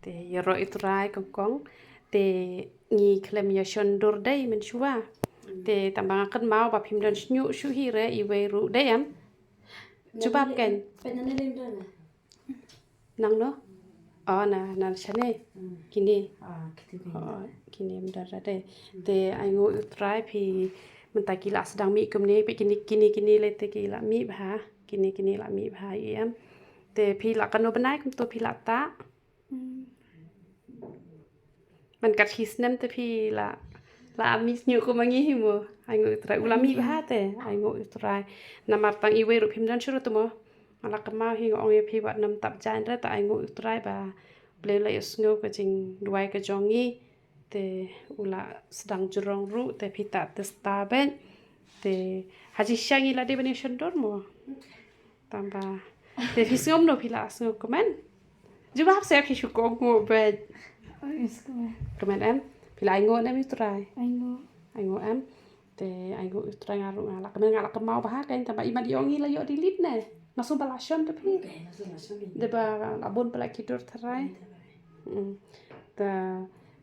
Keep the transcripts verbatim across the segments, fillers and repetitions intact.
Te ïaroh ïa u Trai kongkong. Te ngi khlem ïa shon dur dei mynshuwa. Te tang ba nga kynmaw ba phim don shñiuh shuh hi re iwei ruh dei em. Jubab kan. Nang no? Oh, na, na shane. Kine. Oh, kine mdar dei. Te ainguh u Trai phi mynta ki la sdang mih kumne, phi kine, kine, kine lei te ki la mih bha. Kine, kine la mih bha em. Te phi la kano bnai kumto phi la ta. Man kat hi snem te phi la, la mih sñiuh kum ngi hi mo. Ainguh u Trai u la mih bha te, ainguh u Trai. Namar tang iwei ruh phim don shuh ruh te mo. Nga la kynmaw hi nga ong ïa phi wat nym tap jain re te ainguh u Trai ba Blei la ïohsngew ka jingduwai ka jong ngi. Te u la sdang jrong ruh te phi ta te sta beit. Te ha jingshisha ngi la dei ban ïa shon dur mo. Tang ba. Te phi sngew no phi la sngew kmen. Jubab se phi shu ko nguh beit. Kmen em. Phi la ainguh ne em u Trai. Ainguh em. Te ainguh u Trai nga ruh nga la kmen nga la kynmaw bha kan tang ba i mat i ong i la ïoh delete ne. Nga sngew ba la shon te phi. Dei ba la bun pala ki dur tharai. Te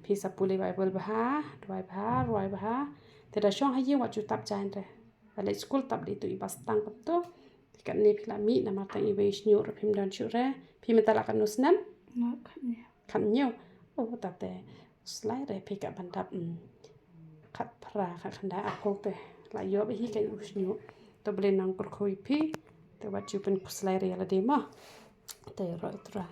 phi sa pule Baibl bha, duwai bha, rwai bha. Te da shong ha ïing wat ju tap jain re. Ba leit skul tap dei tu i ba stang kumto. Te katne phi la mih namar tang iwei shñiuh ruh phim don shuh re. Phi mynta la katno snem? Khathynñiew. Oh, ta te. Slai re phi ka ban dap. Khatphra, khatkhyndai, arphew te. La ïoh ba hi ka u shñiuh. To Blei nang kyrkhu ïa phi. Te wat ju pynkhuslai re ïa lade mo. Te ïaroh ïa u Trai.